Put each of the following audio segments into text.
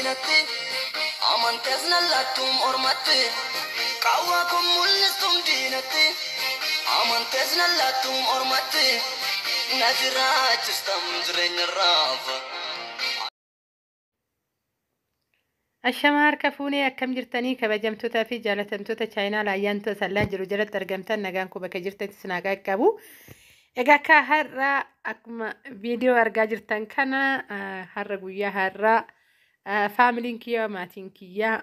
diinatti, amantees nallattuum ormatti, qaawwaa kun mul'istuum diinatti, amantees nallattuum ormatti, na jiraachistam jireenya raafa. Ashamaa harka fuunee, akkam jirtanii kabajamtootaa fi jaalatamtoota chaayinaa laayyaantoota sallaa jiru jalatti argamtan? Nagaan koo bakka jirtanitti isin haa qaqqabu. Egaa akka har'a akkuma viidiyoo argaa jirtan kana, har'a guyyaa har'aa faamiliin kiyyaa, maatiin kiyyaa,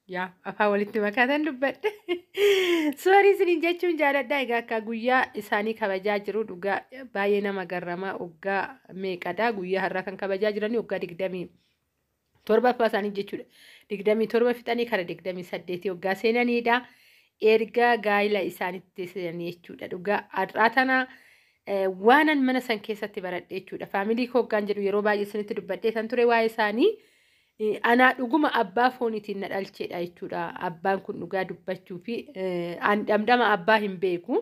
yaa afaan walitti makaatan dubbadhe. Sorry isiniin jechuun jaaladha. Egaa akka guyyaa isaanii kabajaa jiru, dhugaa baay'ee nama garramaa. Waggaa meeqadha guyyaa har'aa kan kabajaa jiranii? Waggaa 27ffaa isaanii jechuudha. 27 fixanii kara 28 waggaa seenaniidha. Erga gaa'ila isaanitti seenanii jechuudha. Dhugaa har'aa tana waanan mana san keessatti baradhe jechuudha. Faamilii koo hoggaan jedhu yeroo baay'ee isinitti dubbadhee kan ture waa'ee isaanii. Anaa dhuguma abbaa fooniitiin na dhalcheedha jechuudha. Abbaan kun dhugaa dubbachuu fi ani dhamdhama abbaa hin beeku.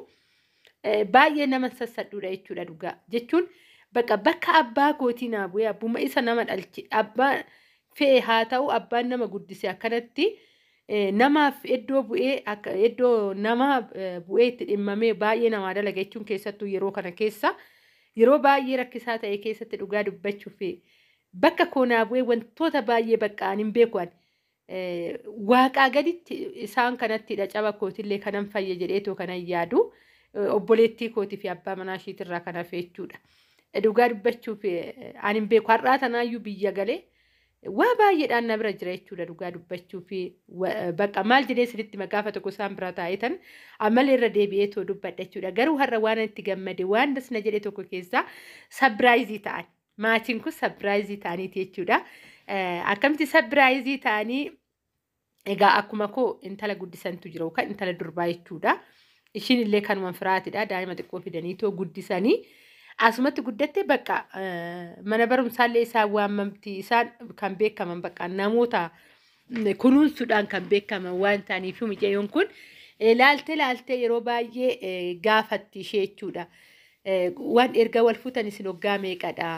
Baay'ee nama sassadhuudha jechuudha dhugaa. Jechuun bakka bakka abbaa kootii naa bu'ee, abbuma isa nama dhalche, abbaa fe'e haa ta'u, abbaan nama guddise akkanatti namaaf iddoo bu'ee, akka iddoo nama bu'ee itti dhimmamee baay'ee namaa dalaga jechuun, keessattuu yeroo kana keessa, yeroo baay'ee rakkisaa ta'e keessatti, dhugaa dubbachuuf bakka koonaa bu'ee wantoota baay'ee bakka ani hin beeku ani. Waaqaa gaditti isaan kanattidha caba kootillee kanan fayya jedheetoo kanan yaadu, obboleettii kootii fi abbaa manaa ishiitirraa kan hafe jechuudha. Dhugaa dubbachuuf ani hin beeku, har'aa tanaayyuu biyya galee waa baay'eedhaan na bira jira jechuudha. Dhugaa dubbachuuf bakka maal jedhee isinitti gaafa tokko isaan bira taa'etan ammallee irra deebi'ee too dubbadha jechuudha. Garuu har'a waan itti gammade, waan dasna jedhe tokko keessaa surprise ta'an. Maatiin kun surprise ta'aniiti jechuudha. Akkamitti surprise ta'anii? Egaa akkuma koo intala guddisantu jira, yookaan intala durbaa jechuudha. Ishiin illee kanuma firaatidha. Daa'ima xiqqoo fidanii too guddisanii. Asumatti guddatte, bakka mana barumsaallee isaan waamamti. Isaan kan beekaman bakka namoota kunuunsuudhaan kan beekaman waan ta'aniif, mucayyoon kun laaltee laaltee yeroo baay'ee gaafatti ishee jechuudha. Waan erga wal fuutan isin waggaa meeqadha?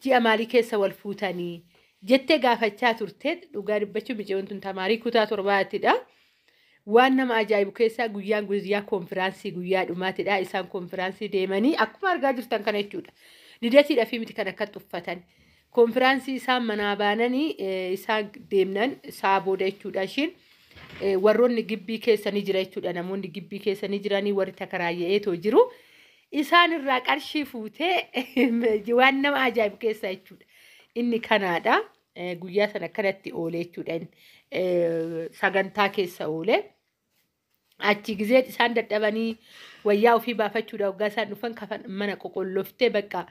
Ji'a maalii keessa wal fuutanii? Jettee gaafachaa turte. Dhugaa dubbachuun mucayyoon tun tamaarii kutaa torbaatidha. Waan nama ajaa'ibu keessaa guyyaan guyyaa konfiraansii guyyaa dhumaatidha. Isaan konfiraansii deemanii akkuma argaa jirtan kana jechuudha. Lidatiidha fi miti kan akka uffatan. Konfiraansii isaan manaa baananii isaan deemnan isaa booda jechuudha, ishiin warroonni gibbii keessa ni jira jechuudha. Namoonni gibbii keessa ni jiranii, warri takaraayya'eetoo jiru. Isaan irraa qarshii fuutee, waan nama ajaa'ibu keessaa jechuudha. Inni kanaadha. Guyyaa sana akkanatti oolee jechuudha. Sagantaa keessa oolee. Achi gizee isaan dadhabanii wayyaa ofii baafachuudha waggaa isaan dhufan, kafan mana qoqolloftee bakka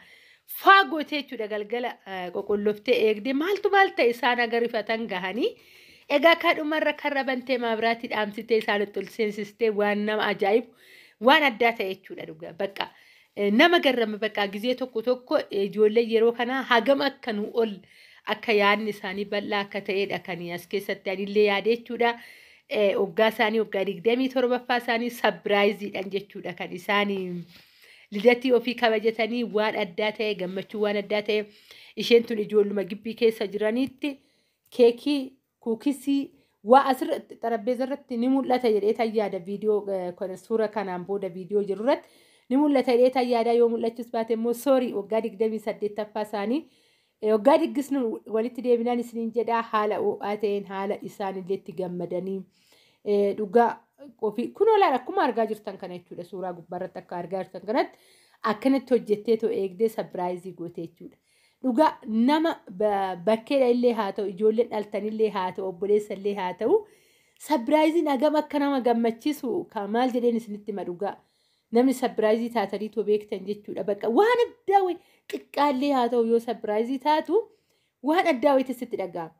faa gootee jechuudha, galgala qoqolloftee eegdee, maaltu maal ta'e isaan agarifatan gahanii. Egaa kadhumarra karra bantee maabiraatii dhaamsitee isaanitti ol seensistee, waan nama ajaa'ibu, waan addaa ta'e jechuudha dhugaa. Bakka nama garrama, bakka gizee tokko tokko ijoollee yeroo kanaa hagam akka nu ol akka yaadni isaanii bal'aa akka ta'edha kan as keessatti anillee yaade jechuudha. Waggaa isaanii, waggaa 27ffaa isaanii surpriseiidhaan jechuudha kan isaanii lidatii ofii kabajatanii, waan addaa ta'e, gammachuu waan addaa ta'e. Isheen tun ijoolluma gibbii keessa jiranitti keekii, cookies waa asirratti xarabbeeza irratti ni mul'ata jedhee tan yaada. Viidiyoo kana suura kanaan booda viidiyoo jiru irratti ni mul'ata jedhee tan yaada. Yoo mul'achus baate immoo sorry. Waggaa 28ffaa isaanii waggaa diggisnu walitti deebinaan isiniin jedhaa, haala ho'aa ta'een, haala isaan illee itti gammadanii dhugaa ofii kun olaadha akkuma argaa jirtan kana jechuudha. Suuraa gubbaarratti akka argaa jirtan kanatti akkanatti hojjettee too eegdee surprise goote jechuudha. Dhugaa nama bakkeedha illee haa ta'u, ijoolleen dhaltanillee haa ta'u, obboleessa illee haa ta'u, surpriseiin hagam akka nama gammachiisu kan maal jedheen isinitti hima dhugaa. Namni surprise taatanii too beektan jechuudha. Bakka waan addaa wayi xiqqaallee haa ta'u, yoo surprise taatu waan addaa wayiitti sitti dhaga'ama.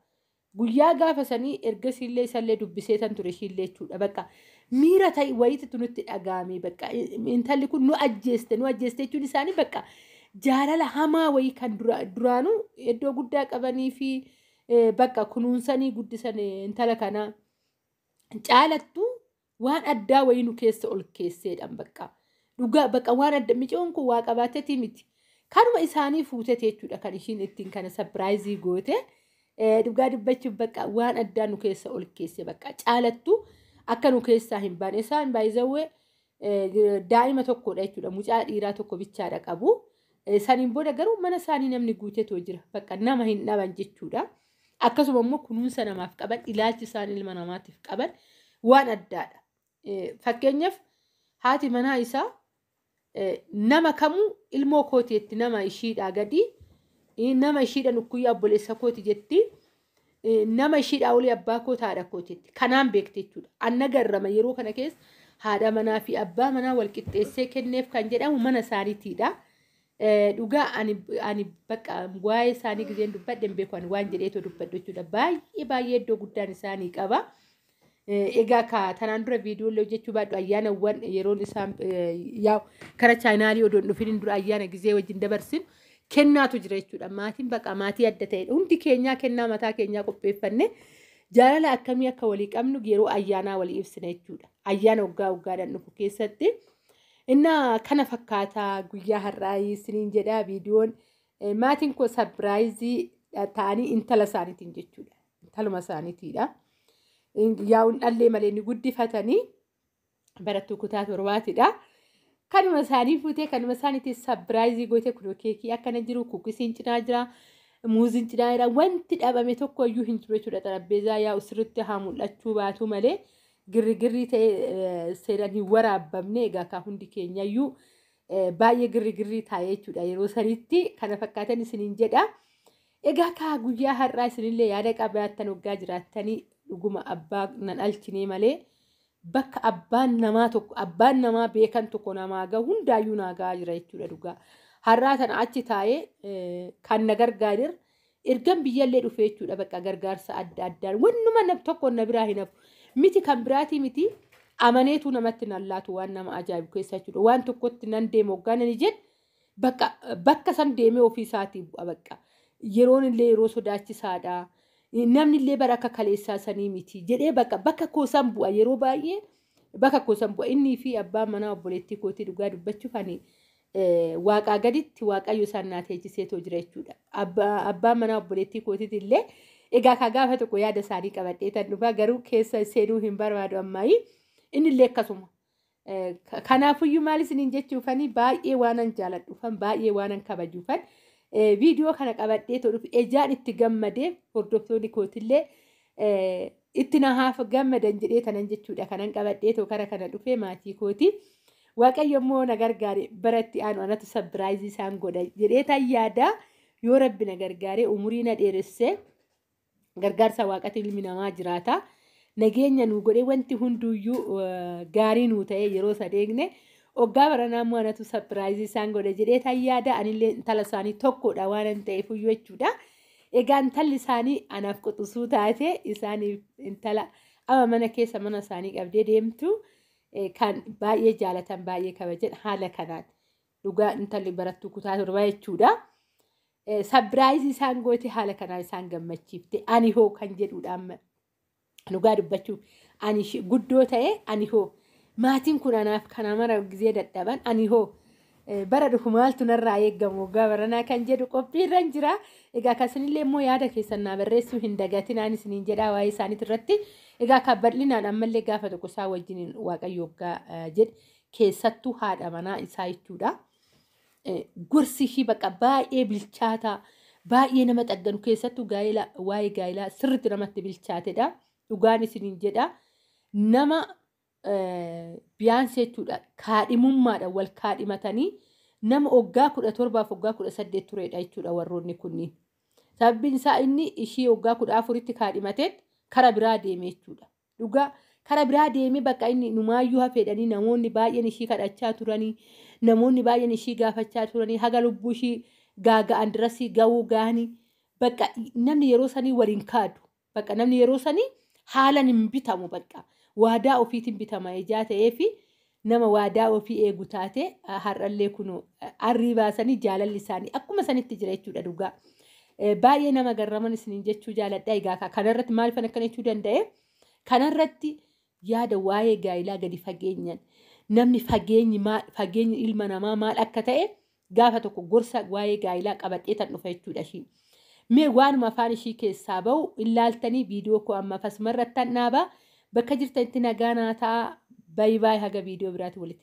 Guyyaa gaafa sanii ergasiillee isallee dubbisee tan ture ishiillee jechuudha. Bakka miira ta'e wayiitu nutti dhaga'ame. Bakka intalli kun nu ajjeeste, nu ajjeeste jechuun isaanii bakka jaalala hamaa wayii kan duraanuu iddoo guddaa qabanii fi bakka kunuunsanii guddisan intala kanaa caalattu waan addaa wayii nu keessa ol keesseedhaan bakka dhugaa bakka waan adda micoon kun waa qabaateetii miti. Kanuma isaanii fuutete jechuudha kan ishiin ittiin kana surprise goote. Dhugaa dubbachuuf bakka waan addaa nu keessa ol keesse, bakka caalattu akka nu keessaa hin baane. Isaan baay'izawwee daa'ima tokkodha jechuudha. Mucaa dhiiraa tokko bichaadha qabu. Saniin booda garuu mana isaanii namni guutetoo jira. Bakka nama hin dhaban jechuudha. Akkasuma immoo kunuunsa namaaf qaban, ilaalchi isaan ilma namaatiif qaban waan addaadha. Fakkeenyaaf, haati manaa isaa nama kamuu ilmoo kootiitti, nama ishiidhaa gadi, nama ishiidhaan ukkuyyaa obboleessa kooti jetti, nama ishiidhaa olii abbaa koota haadha kootiitti kanaan beekte jechuudha. Anna garrama yeroo kana keessa haadha manaa fi abbaa manaa wal qixxeessee kenneef kan jedhamu mana isaaniitiidha. Dhugaa ani bakka waa'ee isaanii gizeen dubbadhe hin beeku, ani waan jedheetoo dubbadhu jechuudha. Baay'ee baay'ee iddoo guddaan isaanii qaba. Egaa ka tanaan dura viidiyoolee hojjechuu baadhu, ayyaanawwan yeroon isaan yaa'u kara chaanaalii odoo hin dhufin dura ayyaana gizee wajjin dabarsin kennaatu jira jechuudha. Maatiin bakka maatii adda ta'edha. Hundi keenyaa kennaa mataa keenyaa qopheeffanne jaalala akkamii akka walii qabnu yeroo ayyaanaa walii ibsina jechuudha. Ayyaana waggaa waggaadhaan dhufu keessatti. Innaa kana fakkaataa guyyaa har'aa isiniin jedha viidiyoon, maatiin koo surprise ta'anii intala isaaniitiin jechuudha. Intaluma isaaniitiidha. Yaa'uun dhallee malee ni guddifatanii, barattuu kutaa 7tiidha. Kanuma isaanii fuutee kanuma isaaniitiin surprise gootee. Kunoo keekii akkana jiru, cookiesiin cinaa jira, muuziin cinaa jira, wanti dhabame tokko iyyuu hin jiru jechuudha. Xarapheezaa yaa'u sirriitti haa mul'achuu baatu malee girrigirrii ta'ee seeraan hin waraabbamne. Egaa kaa hundi keenyayyuu baay'ee girrigirrii taa'ee jechuudha yeroo sanitti. Kana fakkaatan isiniin jedha. Egaa kaa guyyaa har'aa isinillee yaada qabaattan waggaa jiraattanii, dhuguma abbaa nan alchinee malee bakka abbaan namaa tokko, abbaan namaa beekan tokko namaa gahu hundaayyuu naa gahaa jira jechuudha dhugaa. Har'aa tana achi taa'ee kan na gargaarir ergan biyyallee dhufe jechuudha, bakka gargaarsa adda addaan wannuma nam tokko na biraa hin hafu miti, kan biraatii miti, amaneetu namatti nan laatu. Waan nama ajaa'ibu keessa jechuudha, waan tokkotti nan deema waggaa nani jedhe bakka bakka san deemee ofii isaatii bu'a. Bakka yeroon illee yeroo sodaachisaadha. Namni illee bara akka kaleessaa sanii miti jedhee bakka bakka koosan bu'a, yeroo baay'ee bakka koosan bu'a. Innii fi abbaan manaa obboleettii kootii, dhugaa dubbachuuf ani waaqaa gaditti waaqayyo isaan naa teechiseetoo jira jechuudha. Abbaan manaa obboleettii kootiiti illee egaa ka gaafa tokko yaada isaanii qabadhee tan dhufa, garuu keessa seenuu hin barbaadu ammaayii, inni illee akkasuma. Kanaafuyyuu maal isiniin jechuufanii, baay'ee waanan jaaladhuufan, baay'ee waanan kabajuufan viidiyoo kana qabadhee too dhufe. Ejaan itti gammadee hordoftoonni kootillee itti na haaf gammadan jedhee tanan jechuudha kanan qabadhee too kara kana dhufe maatii kooti. Waaqayyo immoo na gargaare, baratti aanu anatu surprise isaan godha jedhee tan yaada, yoo rabbi na gargaare, umurii na dheeressee. Gargaarsa waaqati ilmi namaa jiraata. Nageenya nu godhee, wanti hunduyyuu gaarii nuu ta'e, yeroo sadeegne waggaa baranaa immoo anatu surprise isaan godha jedhee tan yaada. Anillee intala isaanii tokkodha waan ta'eef iyyuu jechuudha. Egaa intalli isaanii anaaf quxisuu taate, isaaniif intala ama mana keessa mana isaanii qabdee deemtu, kan baay'ee jaalatan, baay'ee kabajan, haala kanaan dhugaa intalli barattuu kutaa 7 jechuudha. Surprise isaan goote, haala kanaan isaan gammachiifte. Ani hoo kan jedhudha amma dhugaa dubbachuuf, ani guddoo ta'e, ani hoo maatiin kun anaaf kana mara gizee dadhaban, ani hoo bara dhufu maaltu narraa eeggamu waggaa baranaa kan jedhu qophiirra jira. Egaa kasinillee immoo yaada keessan naa barreessuu hin dagatinaan isiniin jedhaa waa'ee isaaniit irratti. Egaa kan bal'inaan ammallee gaafa tokko isaa wajjin waaqayyo waggaa jedhe, keessattuu haadha manaa isaa jechuudha. Gorsi ishii bakka baay'ee bilchaataa, baay'ee nama xagganu, keessattuu gaa'ela, waa'ee gaa'elaa sirriitti namatti bilchaatedha. Dhugaan isiniin jedha. Nama biyyaansi jechuudha, kaadhimummaadhaan wal kaadhimatanii nama waggaa 17f waggaa 18 turedha jechuudha warroonni kunniin. Sababbiin isaa inni ishii waggaa 14tti kaadhimatee kara biraa deeme jechuudha. Dhugaa kara biraa deemee, bakka inni numaayyuu hafeedhanii namoonni baay'een ishii kadhachaa turanii, namoonni baay'een ishii gaafachaa turanii, haga lubbuu ishii gaaga'an dirasii ga'uu ga'anii, bakka namni yeroo sanii waliin kaadu, bakka namni yeroo sanii haalan hin bitamu, bakka waadaa ofiitiin bitama ijaa ta'ee fi nama waadaa ofii eegu taate, har'allee kun arrii baasanii jaalalli isaanii akkuma sanitti jira jechuudha dhugaa. Baay'ee nama garraman isiniin jechuu jaaladha. Egaa kanarratti maal akkana jechuu danda'e? Kanarratti yaada waa'ee gaa'ilaa gadi fageenyaan namni fageenyi maal, fageenyi ilma namaa maal akka ta'e Gaafa tokko gorsa waa'ee gaa'ilaa qabadhee tan dhufa jechuudha ishii. Mee waanuma afaan ishii keessaa bahu ilaaltanii viidiyoo koo ammaaf asumarrattan dhaabaa. Bakka jirtanitti nagaa naa ta'a. Baay'ee baay'ee haga viidiyoo biraatti walitti.